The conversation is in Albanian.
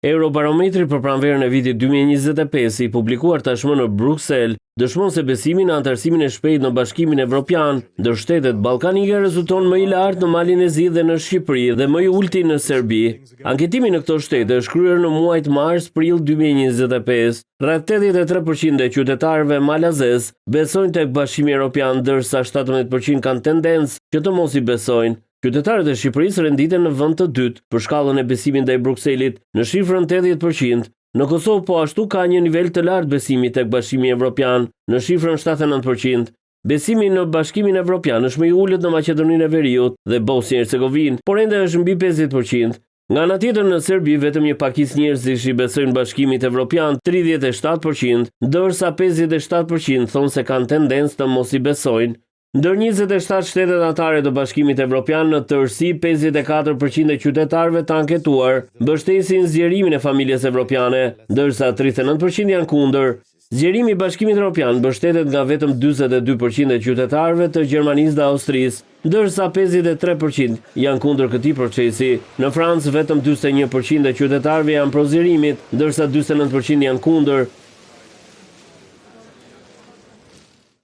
Eurobarometri për pranverën e vitit 2025 i publikuar tashmë në Bruksel dëshmon se besimi në anëtarësimin e shpejtë në Bashkimin Evropian ndër shtetet ballkanike rezulton më i lartë në Malin e Zi dhe në Shqipëri dhe më i ulti në Serbi. Anketimi në këto shtete është kryer në muajt mars-prill 2025. Rreth 83% e qytetarëve malazez besojnë tek Bashkimi Evropian, ndërsa 17% kanë tendencë që të mos i besojnë. Qytetarët e Shqipërisë renditen në vend të dytë për shkallën e besimit ndaj Brukselit, në shifrën 80%. Në Kosovë po ashtu ka një nivel të lartë besimi tek Bashkimi Evropian, në shifrën 79%. Besimi në Bashkimin Evropian është më i ulët në Maqedoninë e Veriut dhe Bosnjë Hercegovinë, por ende është mbi 50%. Nga ana tjetër në Serbi vetëm një pakicë njerëzish i besojnë Bashkimit Evropian 37%, ndërsa 57% thonë se kanë tendencë të mos i besojnë. Ndër 27 shtetet anëtare të Bashkimit Evropian në tërësi 54% e qytetarëve të anketuar mbështesin zgjerimin e familjes evropiane, ndërsa 39% janë kundër. Zgjerimi i Bashkimit Evropian mbështetet nga vetëm 42% e qytetarëve të Gjermanisë dhe Austrisë, ndërsa 53% janë kundër këtij procesi. Në Francë vetëm 41% e qytetarëve janë pro zgjerimit, ndërsa 49% janë kundër.